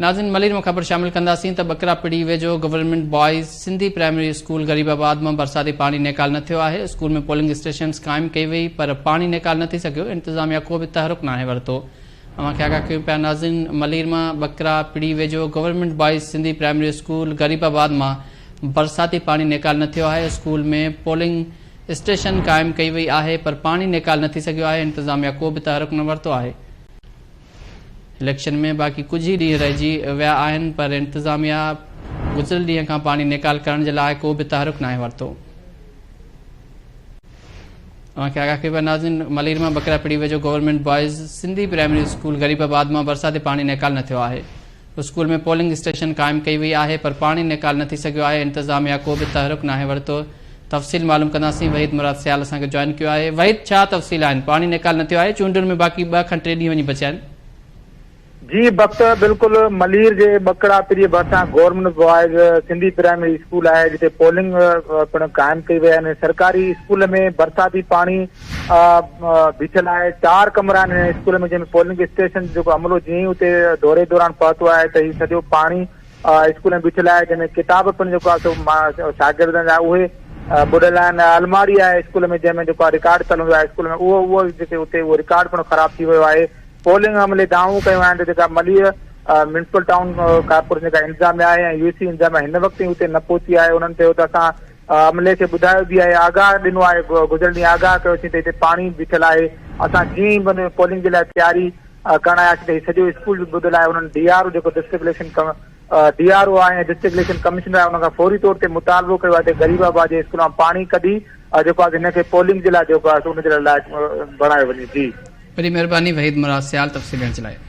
ناظرين ملير مان خبر شامل ڪنداسين ته ٻڪرا پڙي ويجهو government boys Sindhi primary school Gharibabad مان برساتي پاڻي نيڪال نه ٿيو آهي، اسڪول ۾ پولنگ اسٽيشنز قائم ڪئي وئي پر پاڻي نيڪال نه ٿي سگهيو، انتظاميا ڪو به تحرڪ ناهي ورتو. اوهان کي آگاهه ڪيون پيا ناظرين ملير مان ٻڪرا پڙي ويجهو government boys Sindhi primary school Gharibabad مان برساتي پاڻي نيڪال نه ٿيو آهي، اسڪول ۾ پولنگ اسٽيشن قائم ڪئي وئي آهي پر پاڻي نيڪال نه ٿي سگهيو آهي، انتظاميا ڪو به تحرڪ نه ورتو آهي. اليڪشن ۾ باقي ڪجهه ئي ڏينهن رهجي ويا آهن پر انتظاميا گذريل ڏينهن کان پاڻي نيڪال ڪرڻ جي لاء ڪو به تحرڪ ناهي ورتو. اوهان کي آگاهه ڪيو پيا ناظرين ملير مان ٻڪرا پڙي ويجهو government boys Sindhi primary school Gharibabad مان برساتي پاڻي نيڪال نه ٿيو آهي اسڪول ۾ پولنگ اسٽيشن قائم ڪئي وئي آهي پر پاڻي نيڪال نه ٿي سگهيو آهي انتظاميا ڪو به تحرڪ ناهي ورتو تفصيل معلوم ڪنداسين وحيد مراد سيال اسان کي جوائن ڪيو آهي وحيد ڇا تفصيل آهن پاڻي نيڪال نه ٿيو آهي چونڊن ۾ باقي ٻه کان ٽي ڏينهن وڃي بچيا آهن. جي بخت بلڪل ملير جي ٻڪڙا پريء ڀرسان government boys Sindhi primary school آهي جتي پولنگ پڻ قائم ڪئي وئي آهي ان سرڪاري اسڪول ۾ برساتي پاڻي بيٺل آهي چار ڪمرا آهن هن اسڪول ۾ جنهن ۾ پولنگ اسٽيشن جو جيڪو عملو جيئن ئي اتي دوري دوران پهتو آهي ته هي سڄو پاڻي اسڪول ۾ بيٺل آهي جنهن ۾ ڪتاب پڻ جيڪو آهي سو شاگردن جا اهي ٻڏل آهن الماڙي آهي اسڪول ۾ جنهن ۾ جيڪو آهي رڪارڊ پيل هوندو آهي اسڪول ۾ اهو اهو جيڪي اتي اهو رڪارڊ پڻ خراب ٿي ويو آهي پولنگ عملي دانهون ڪيون آهن ته جيڪا ملير ميونسپل ٽائون ڪارپوريشن جيڪا انتظاميا آهي ۽ يو سي انتظاميا هن وقت تائين اتي نه پهتي آهي انهن چيو ته اسان عملي کي ٻڌايو به آهي آگاهه ڏنو آهي گذريل ڏينهن آگاهه ڪيوسين ته هتي پاڻي بيٺل آهي اسان جيئن ئي بند پولنگ جي لاء تياري ڪرڻ آياسين ته هي سڄو اسڪول به ٻڌل آهي انهن ڊي آر او جيڪو district election D R O آهي ۽ ڊسٽرڪٽ اليڪشن ڪمشنر آهي ان کان فوري طور تي مطالبو ڪيو آهي ته غريب آباد جي اسڪول مان پاڻي ڪڍي جيڪو آهي هن کي پولنگ جي لاء جيڪو آهي ان جي لاء لائق بڻايو وڃي جي. وڏي مهرباني وحيد مراد سيال تفصيل ڏيڻ جي لاء.